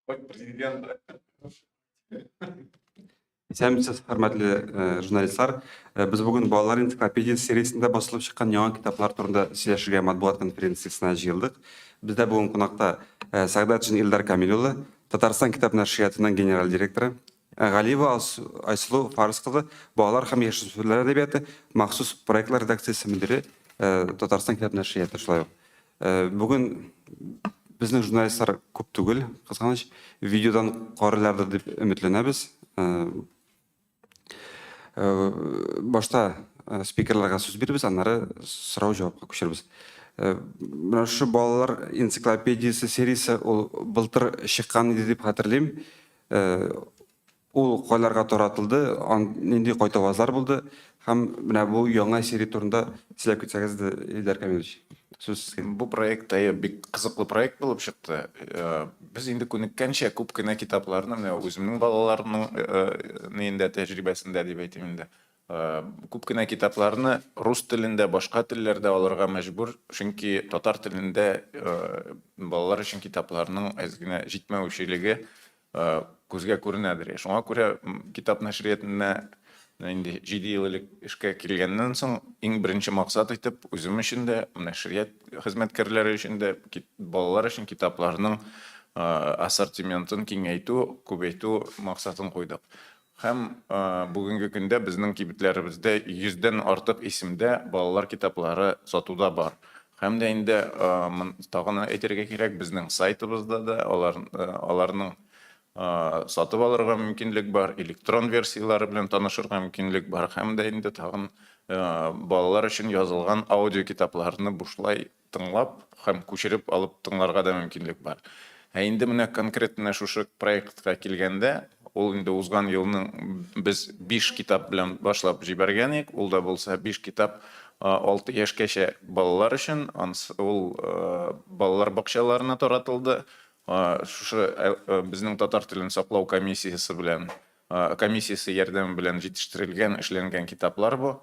Хоть президента. Исәнмесез, хөрмәтле журналистлар. Без бүген балалар энциклопедиясе сериясендә басылып чыккан яңа китаплар турында сөйләшергә матбугат конференциясенә җыелдык. Бездә бүген кунакта Сәгъдәтшин Илдар Камил улы, Татарстан китап нәшриятының генераль директоры, Галиева Айсылу Фарис кызы, балалар һәм яшүсмерләр әдәбияты махсус проектлар редакциясе мөдире, Татарстан китап нәшрияты шулай ук. Бүген безнең журналистлар күп түгел, кызганыч. Видеодан карыйлардыр дип өметләнәбез. Башта спикерларга сүз бирербез, аннары сорау-җавапка күчербез. Менә шушы балалар энциклопедиясе сериясе ул былтыр чыккан иде дип хәтерлим. Ул кайларга таратылды, нинди кайтавазлар булды һәм менә бу яңа серия турында сөйләп китсәгез иде, Илдар Камилович. Сүз сезгә. Бу проект әйе, бик кызыклы проект булып чыкты. Без инде күнеккәнчә күп кенә китапларны, менә үземнең балаларның ниендә тәҗрибәсендә дип әйтим инде, күп кенә китапларны рус телендә, башка телләрдә алырга мәҗбүр, чөнки татар телендә балалар өчен китапларның әз генә җитмәүчелеге күзгә күренәдер. Шуңа күрә китап нәшриятенә инде 7 ел элек эшкә килгәннән соң иң беренче максат итеп үзем өчен дә, нәшрият хезмәткәрләре өчен дә балалар өчен китапларның ассортиментын киңәйтү, күбәйтү максатын куйдык. Һәм бүгенге көндә безнең кибетләребездә йөздән артык исемдә балалар китаплары сатуда бар. Һәм дә инде тагын әйтергә кирәк, безнең сайтыбызда да алар, аларның сатып алырга мөмкинлек бар, электрон версияләре белән танышырга мөмкинлек бар һәм дә инде тагын балалар өчен язылган аудиокитапларны бушлай тыңлап һәм күчереп алып тыңларга да мөмкинлек бар. Ә инде менә конкрет менә шушы проектка килгәндә, ул инде узган елның без 5 китап белән башлап җибәргән идек. Ул да булса 5 китап 6 яшькәчә балалар өчен, ул балалар бакчаларына таратылды. Шушы безнең татар телен саклау комиссиясе белән комиссиясе ярдәме белән җитештерелгән, эшләнгән китаплар бу.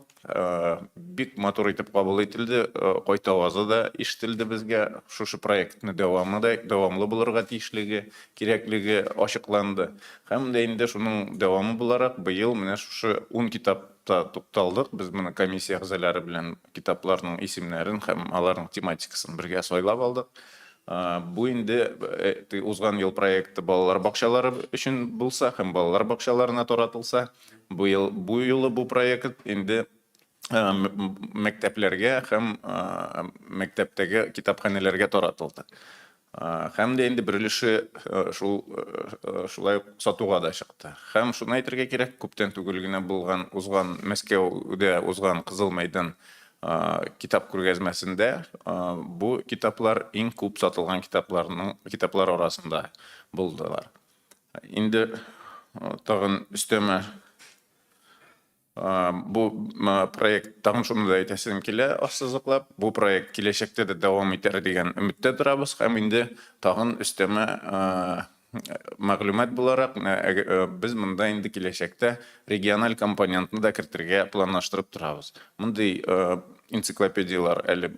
Бик матур итеп кабул ителде, кайтавазы да ишетелде безгә. Шушы проектны дәвамы да, дәвамлы булырга тиешлеге, кирәклеге ачыкланды. Һәм дә инде шуның дәвамы буларак быел менә шушы ун китапта тукталдык. Без моны комиссия әгъзалары белән китапларның исемнәрен һәм аларның тематикасын бергә сайлап алдык. Бу инде узган ел проекты балалар бакчалары өчен булса һәм балалар бакчаларына таратылса, бу ел бу юлы бу проект инде мәктәпләргә һәм мәктәптәге китапханәләргә таратылды. Һәм дә инде бер өлеше шул шулай ук сатуга да чыкты. Һәм шуны әйтергә кирәк, күптән түгел генә булган узган Мәскәүдә узган Кызыл мәйдан Китап күргәзмәсендә бу китаплар иң күп сатылган китапларның китаплар арасында булдылар. Инде тагын өстәмә бу проект тагын шуны да әйтәсем килә ассызыклап, бу проект киләчәктә дә дәвам итәр дигән өметтә торабыз һәм инде тагын өстәмә Мәгълүмат буларак, без монда инде киләчәктә региональ компонентны да кертергә планлаштырып торабыз. Мондый энциклопедияләр әле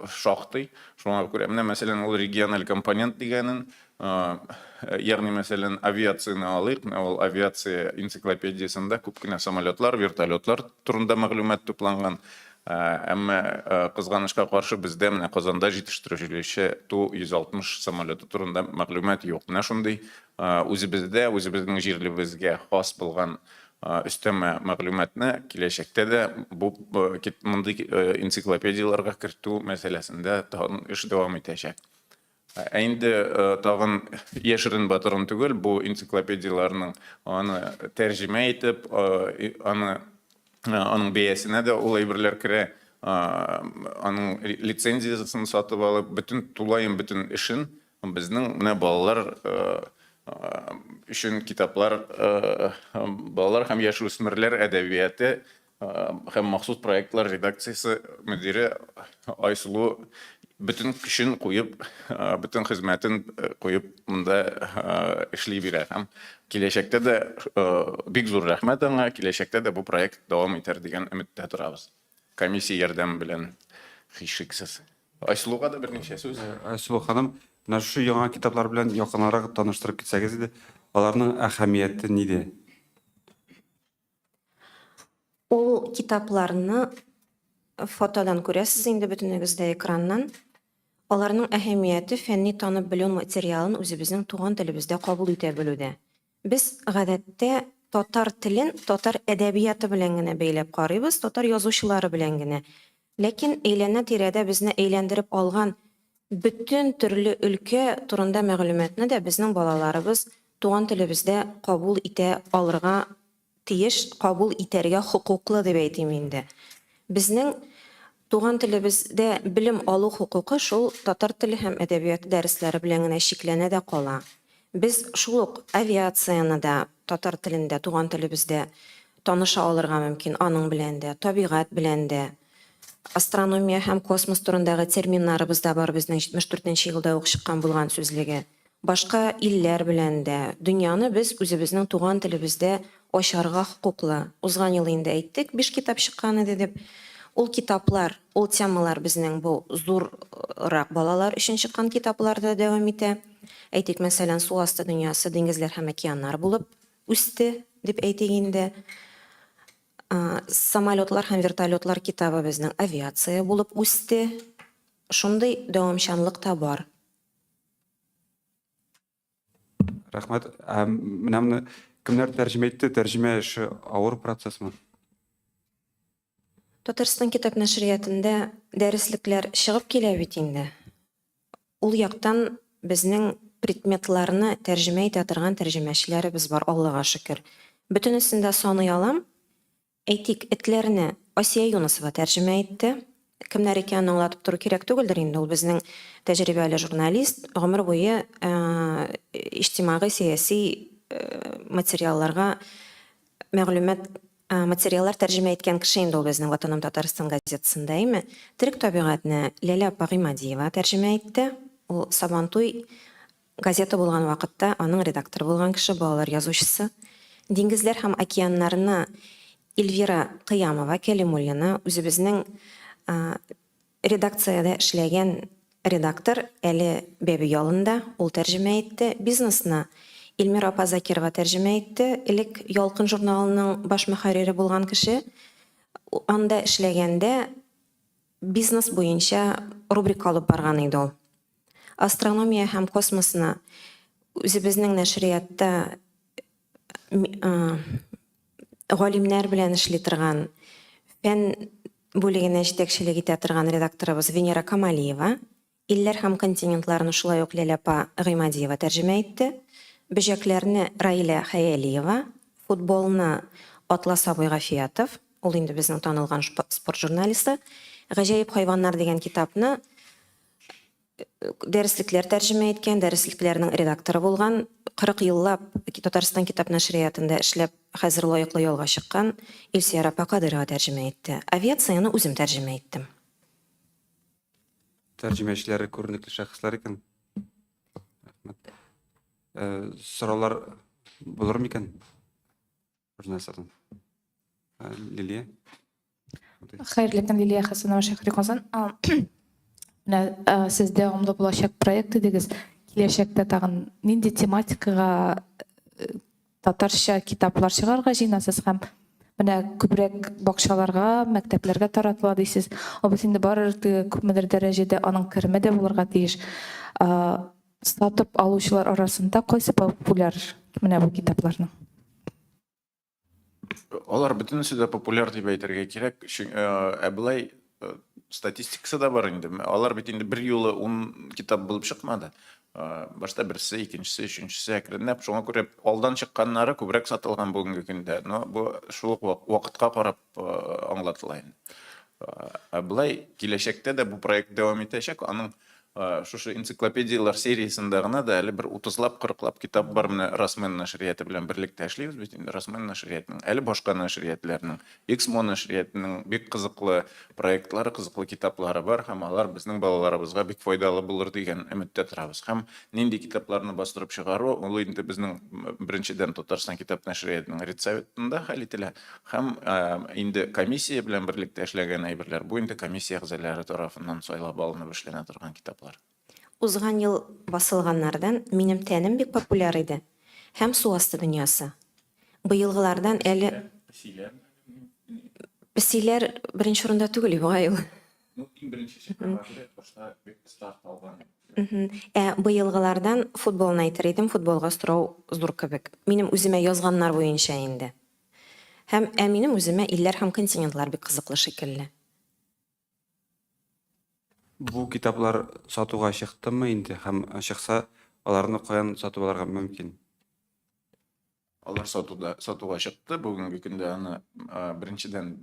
шактый. Шуңа күрә, менә мәсәлән, ул региональ компонент дигәнен, ягъни мәсәлән, авиацияне алыйк, менә ул авиация энциклопедиясендә күп кенә самолетлар, вертолетлар турында мәгълүмат тупланган. Әмма, кызганычка каршы, бездә менә Казанда җитештерелүче Ту-160 самолеты турында мәгълүмат юк. Менә шундый үзебездә, үзебезнең җирлебезгә хас булган өстәмә мәгълүматны киләчәктә дә бу мондый энциклопедияләргә кертү мәсьәләсендә тагын эш дәвам итәчәк. Ә инде тагын яшерен-батырын түгел, бу энциклопедияләрнең аны тәрҗемә итеп, аны аның бәясенә дә ул әйберләр керә, аның лицензиясен сатып алып, бөтен тулаем бөтен эшен безнең менә балалар өчен китаплар, балалар һәм яшүсмерләр әдәбияты һәм махсус проектлар редакциясе мөдире Айсылу бөтен көчен куеп, бөтен хезмәтен куеп монда эшли бирә. Һәм киләчәктә дә бик зур рәхмәт аңа, киләчәктә дә бу проект дәвам итәр дигән өметтә торабыз. Комиссия ярдәме белән һичшиксез. Айсылуга да берничә сүз. Айсылу ханым, Менә шушы яңа китаплар белән якынрак таныштырып китсәгез иде, аларның әһәмияте нидә? Ул китапларны фотодан күрәсез инде бөтенегез дә экраннан. Аларның әһәмияте фәнни танып белү материалын үзебезнең туган телебездә кабул итә белүдә. Без, гадәттә, татар телен татар әдәбияты белән генә бәйләп карыйбыз, татар язучылары белән генә. Ләкин әйләнә-тирәдә безне әйләндереп алган бөтен төрле өлкә турында мәгълүматны да безнең балаларыбыз туган телебездә кабул итә алырга тиеш, кабул итәргә хокуклы дип әйтим инде. Безнең туган телебездә белем алу хокукы шул татар теле һәм әдәбияты дәресләре белән генә чикләнә дә кала. Без шул ук авиацияне дә татар телендә, туган телебездә таныша алырга мөмкин, аның белән дә, табигать белән дә. Астрономия һәм космос турындагы терминнарыбыз да бар безнең 74 нче елда ук чыккан булган сүзлеге. Башка илләр белән дә. Дөньяны без үзебезнең туган телебездә ачарга хокуклы. Узган ел инде әйттек, биш китап чыккан иде дип. Ул китаплар, ул темалар безнең бу зуррак балалар өчен чыккан китаплар да дәвам итә. Әйтик, мәсәлән, Су асты дөньясы, диңгезләр һәм океаннар булып үсте, дип әйтик инде. Самолетлар һәм вертолетлар китабы безнең авиация булып үсте. Шундый дәвамчанлык та бар. Рәхмәт. Ә менә моны кемнәр тәрҗемә итте? Тәрҗемә эше авыр процессмы? Татарстан китап нәшриятында дәреслекләр чыгып килә бит инде. Ул яктан безнең предметларны тәрҗемә итә торган тәрҗемәчеләребез бар, Аллага шөкер. Бөтенесен дә саный алам. Әйтик, этләрне Асия Юнысова тәрҗемә итте. Кемнәр икәнен аңлатып тору кирәк түгелдер инде, ул безнең тәҗрибәле журналист, гомер буе иҗтимагый-сәяси материалларга мәгълүмат материаллар тәрҗемә иткән кеше инде ул безнең Ватаным Татарстан газетасында, әйме? Терек табигатьне Ләлә апа Гыймадиева тәрҗемә итте. Ул Сабантуй Газета булган вакытта аның редакторы булган кеше, балалар язучысы. Диңгезләр һәм океаннарны Эльвира Кыямова, Кәлимуллина, үзебезнең редакциядә эшләгән редактор, әле бәби ялында, ул тәрҗемә итте. Бизнесны Эльмира апа Закирова тәрҗемә итте, элек Ялкын журналының баш мөхәррире булган кеше. Анда эшләгәндә бизнес буенча рубрика алып барган иде ул. Астрономия һәм космосны үзебезнең нәшриятта галимнәр белән эшли торган, фән бүлегенә җитәкчелек итә торган редакторыбыз Венера Камалиева, илләр һәм континентларны шулай ук Ләлә апа Гыймадиева тәрҗемә итте, бөҗәкләрне Раилә Хәялиева, футболны Атлас абый Гафиятов, ул инде безнең танылган спорт журналисты, Гаҗәеп хайваннар дигән китапны дәреслекләр тәрҗемә иткән, дәреслекләрнең редакторы булган, 40 еллап Татарстан китап нәшриятында эшләп, хәзер лаеклы ялга чыккан Илсөяр апа Кадыйрова тәрҗемә итте. Авиацияне үзем тәрҗемә иттем. Тәрҗемәчеләре күренекле шәхесләр икән. Рәхмәт. Э, сораулар булыр микән? Журналистлардан. Э, Лилия. Хәерле көн, Лилия Хәсәнова, Шәһри Казан. Менә э, сез дәвамлы булачак проект дидегез. Киләчәктә тагын нинди тематикага э, татарча китаплар чыгарырга җыенасыз һәм менә күбрәк бакчаларга, мәктәпләргә таратыла дисез. Ул бит инде барыбер теге күпмедер дәрәҗәдә аның кереме дә булырга тиеш. Сатып алучылар арасында кайсы популяр менә бу китапларның? Алар бөтенесе дә популяр дип әйтергә кирәк. Ә болай статистикасы да бар инде. Алар бит инде бер юлы 10 китап булып чыкмады. Башта берсе, икенчесе, өченчесе әкренләп. Шуңа күрә алдан чыкканнары күбрәк сатылган бүгенге көндә. Но бу шул ук вакытка карап аңлатыла инде. Ә болай киләчәктә дә бу проект дәвам итәчәк. Аның Шушы энциклопедияләр сериясендә генә дә әле бер утызлап, кырыклап китап бар. Менә Росмен нәшрияты белән берлектә эшлибез бит инде. Росмен нәшриятының, әле башка нәшриятләрнең, Эксмо нәшриятының бик кызыклы проектлары, кызыклы китаплары бар һәм алар безнең балаларыбызга бик файдалы булыр дигән өметтә торабыз. Һәм нинди китапларны бастырып чыгару, ул инде безнең беренчедән Татарстан китап нәшриятының редсоветында хәл ителә. Һәм инде комиссия белән берлектә эшләгән әйберләр, бу инде комиссия әгъзалары тарафыннан сайлап алынып эшләнә торган китаплар. Узган ел басылганнардан Минем тәнем бик популяр иде һәм Су асты дөньясы. Быелгылардан әле Песиләр. Песиләр беренче урында түгел, бугай ул. Ну, иң беренче чыккан башта бик старт алган. Ә быелгылардан футболны әйтер идем, футболга сорау зур кебек. Минем үземә язганнар буенча инде. Һәм ә минем үземә илләр һәм континентлар бик кызыклы шикелле. Бу китаплар сатуга чыктымы инде һәм чыкса, аларны каян сатып алырга мөмкин? Алар сатуда, сатуга чыкты. Бүгенге көндә аны беренчедән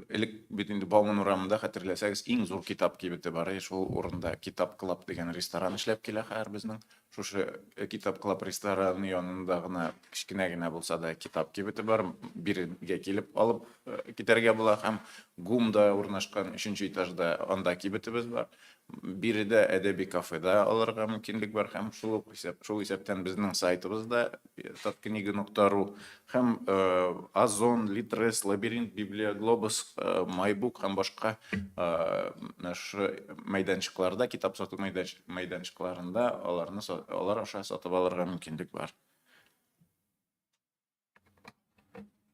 элек бит инде Бауман урамында хәтерләсәгез, иң зур китап кибете бар. И шул урында Китап Клаб дигән ресторан эшләп килә хәзер безнең. Шушы Китап Клаб рестораны янында гына кечкенә генә булса да китап кибете бар. Бирегә килеп алып китәргә була һәм ГУМда урнашкан өченче этажда анда кибетебез бар. Биредә әдәби кафеда алырга мөмкинлек бар һәм шул ук исәп, шул исәптән безнең сайтыбызда таткнига.ру һәм Озон, Литрес, Лабиринт, Библиоглобус, Майбук һәм башка менә шушы мәйданчыкларда, китап сату мәйданчыкларында аларны алар аша сатып алырга мөмкинлек бар.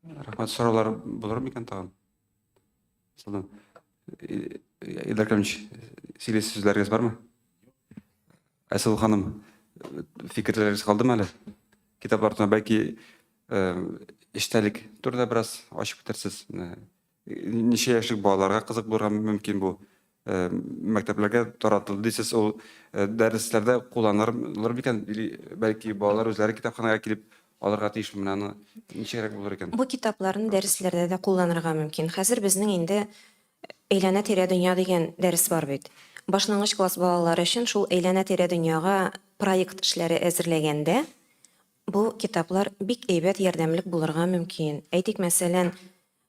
Рәхмәт, сораулар булыр микән тагын? Салам. Илдар Кәримович, сөйләсе сүзләрегез бармы? Айсылу ханым, фикерләрегез калдымы әле? Китаплар турында бәлки эчтәлек турында бераз ачып китерсез. Ничә яшьлек балаларга кызык булырга мөмкин бу? Мәктәпләргә таратылды дисез, ул дәресләрдә кулланылыр микән? Или бәлки балалар үзләре китапханәгә килеп алырга тиешме? Менә аны ничегрәк булыр икән? Бу китапларны дәресләрдә дә кулланырга мөмкин. Хәзер безнең инде Әйләнә-тирә дөнья дигән дәрес бар бит. Башлангыч класс балалары өчен шул әйләнә-тирә дөньяга проект эшләре әзерләгәндә, бу китаплар бик әйбәт ярдәмлек булырга мөмкин. Әйтик, мәсәлән,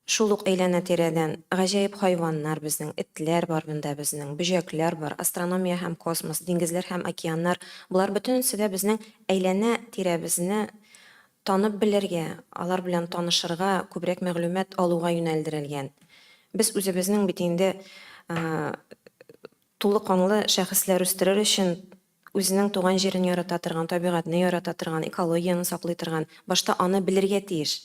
шул ук әйләнә-тирәдән гаҗәеп хайваннар безнең, этләр бар монда безнең, бөҗәкләр бар, астрономия һәм космос, диңгезләр һәм океаннар, болар бөтенесе дә безнең әйләнә-тирәбезне танып белергә, алар белән танышырга, күбрәк мәгълүмат алуга юнәлдерелгән. Без үзебезнең бит инде тулы канлы шәхесләр үстерер өчен үзенең туган җирен ярата торган, табигатьне ярата торган, экологияне саклый торган, башта аны белергә тиеш.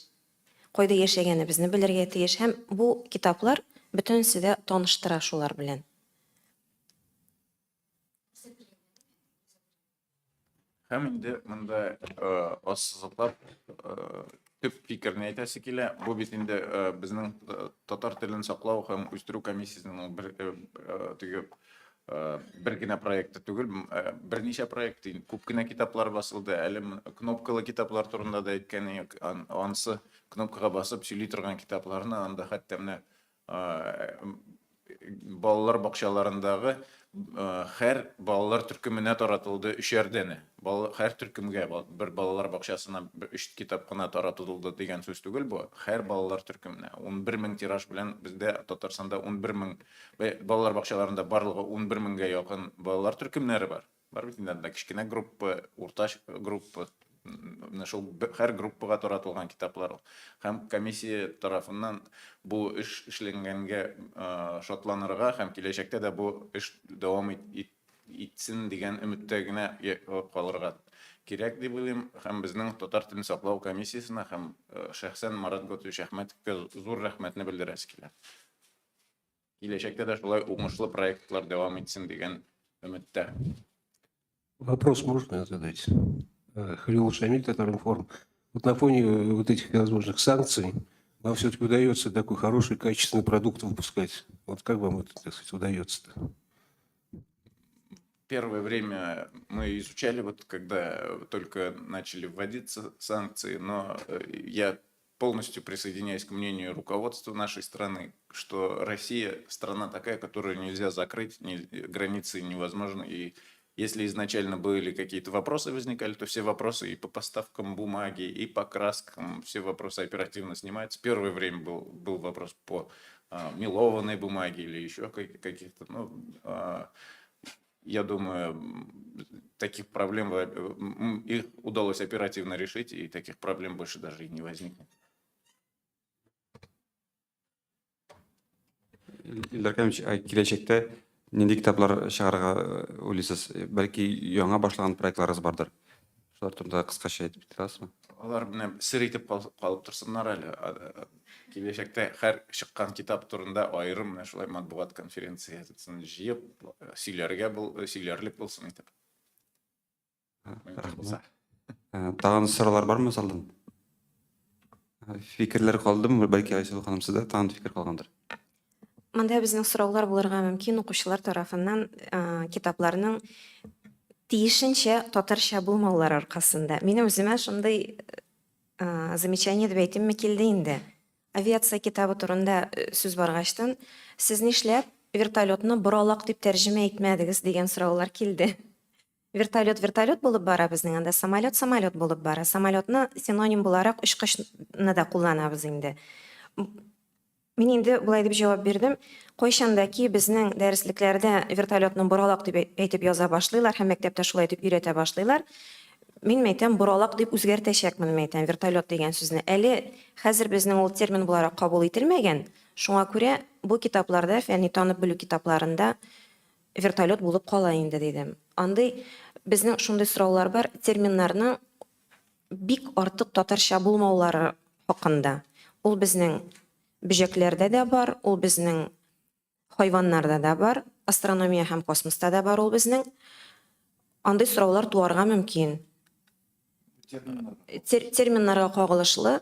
Кайда яшәгәнебезне белергә тиеш һәм бу китаплар бөтенесе дә таныштыра шулар белән. Һәм инде монда ассызыклап төп фикерне әйтәсе килә. Бу бит инде безнең татар телен саклау һәм үстерү комиссиясенең бер теге бер генә проекты түгел, берничә проект, күп кенә китаплар басылды. Әле кнопкалы китаплар турында да әйткән идек. Ансы кнопкага басып сөйли торган китапларны анда хәтта менә балалар бакчаларындагы һәр балалар төркеменә таратылды өчәр данә. Һәр төркемгә, бер балалар бакчасына өч китап кына таратылды дигән сүз түгел бу. Һәр балалар төркеменә 11 мең тираж белән бездә Татарстанда 11 мең балалар бакчаларында барлыгы 11 меңгә якын балалар төркемнәре бар. Бар бит инде анда кечкенә группа, урта группа, менә шул һәр группага таратылган китаплар ул. Һәм комиссия тарафыннан бу эш эшләнгәнгә шатланырга һәм киләчәктә дә бу эш дәвам итсен дигән өметтә генә калырга кирәк дип уйлыйм. Һәм безнең татар телен саклау комиссиясенә һәм шәхсән Марат Готович Әхмәтовка зур рәхмәтне белдерәсе килә. Киләчәктә дә шулай уңышлы проектлар дәвам итсен дигән өметтә. Вопрос можно задать? Халилов Шамиль, Татаринформ. Вот на фоне вот этих возможных санкций вам все-таки удается такой хороший, качественный продукт выпускать. Вот как вам это, так сказать, удается-то? Первое время мы изучали, вот когда только начали вводиться санкции, но я полностью присоединяюсь к мнению руководства нашей страны, что Россия страна такая, которую нельзя закрыть, границы невозможно. И если изначально были какие-то вопросы возникали, то все вопросы и по поставкам бумаги, и по краскам, все вопросы оперативно снимаются. Первое время был вопрос по мелованной бумаге или еще каких-то. Ну, я думаю, таких проблем их удалось оперативно решить, и таких проблем больше даже и не возникнет. Илдар Кәримович, ә киләчәктә Нинди китаплар чыгарырга уйлыйсыз? Бәлки яңа башлаган проектларыгыз бардыр? Шулар турында кыскача әйтеп китә аласызмы? Алар менә сер итеп калып торсыннар әле. Киләчәктә һәр чыккан китап турында аерым менә шулай матбугат конференциясен җыеп, сөйләргә бул, сөйләрлек булсын итеп. Мөмкин булса. Тагын сораулар бармы залдан? Фикерләр калдымы? Бәлки Айсылу ханым сездә тагын фикер калгандыр. Монда безнең сораулар булырга мөмкин укучылар тарафыннан китапларның тиешенчә татарча булмаулары аркасында. Минем үземә шундый замечание дип әйтимме килде инде. Авиация китабы турында сүз баргачтын, сез нишләп вертолетны боралак дип тәрҗемә итмәдегез дигән сораулар килде. Вертолет вертолет булып бара безнең анда, самолет самолет булып бара. Самолетны синоним буларак очкычны да кулланабыз инде. Мин инде болай дип җавап бирдем. Кайчан да ки безнең дәреслекләрдә вертолетны боралак дип әйтеп яза башлыйлар һәм мәктәптә шулай итеп өйрәтә башлыйлар, мин мәйтәм, боралак дип үзгәртәчәкмен, мәйтәм, вертолет дигән сүзне. Әле хәзер безнең ул термин буларак кабул ителмәгән, шуңа күрә бу китапларда, фәнни танып белү китапларында вертолет булып кала инде, дидем. Андый безнең шундый сораулар бар, терминнарның бик артык татарча булмаулары хакында. Ул безнең бөҗәкләрдә дә бар, ул безнең хайваннарда да бар, астрономия һәм космоста да бар ул безнең. Андый сораулар туарга мөмкин. Терминнарга кагылышлы,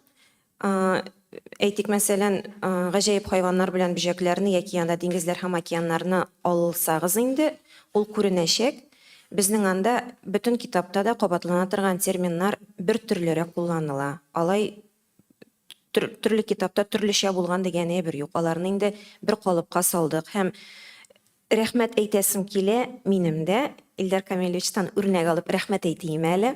әйтик, мәсәлән, гаҗәеп хайваннар белән бөҗәкләрне яки анда диңгезләр һәм океаннарны алсагыз инде, ул күренәчәк. Безнең анда бөтен китапта да кабатлана торган терминнар бер төрлерәк кулланыла. Алай төрле китапта төрлечә булган дигән әйбер юк. Аларны инде бер калыпка салдык һәм Рәхмәт әйтәсем килә минем дә, Илдар Камилевичтан үрнәк алып рәхмәт әйтием әле,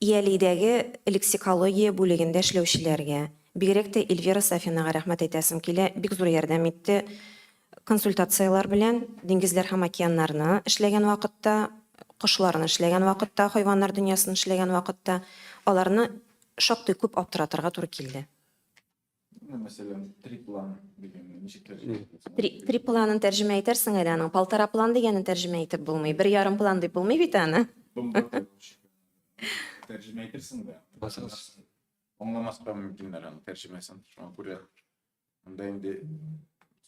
Иялидәге лексикология бүлегендә эшләүчеләргә, бигрәк тә Эльвира Сафинага рәхмәт әйтәсем килә, бик зур ярдәм итте консультацияләр белән, диңгезләр һәм океаннарны эшләгән вакытта, кошларны эшләгән вакытта, хайваннар дөньясын эшләгән вакытта, аларны шактый күп аптыратырга туры килде. Мәсәлән, триплан дигәнне ничек тәрҗемә итәсең? Три, трипланын тәрҗемә итәрсең әле аның. Полтора план дигәнен тәрҗемә итеп булмый. Бер ярым план дип булмый бит аны. Тәрҗемә итерсең дә. Аңламаска мөмкиннәр аның тәрҗемәсен. Шуңа күрә монда инде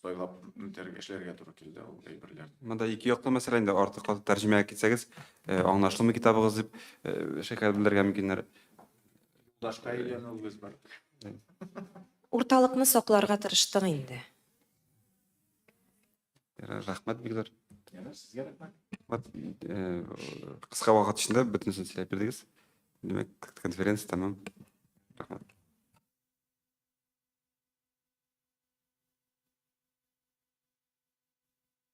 сайлап үтәргә эшләргә туры килде ул әйберләрне. Монда ике яклы мәсьәлә инде артык каты тәрҗемәгә китсәгез, э, аңлашылмый китабыгыз дип э, шикаять белдерергә мөмкиннәр. Юлдашка әйләнүегез бар. Урталыкны сакларга тырыштык инде. Рәхмәт бик зур. Сезгә рәхмәт. Рәхмәт. Э, кыска вакыт эчендә бөтенесен сөйләп бирдегез. Димәк, конференция тәмам. Рәхмәт.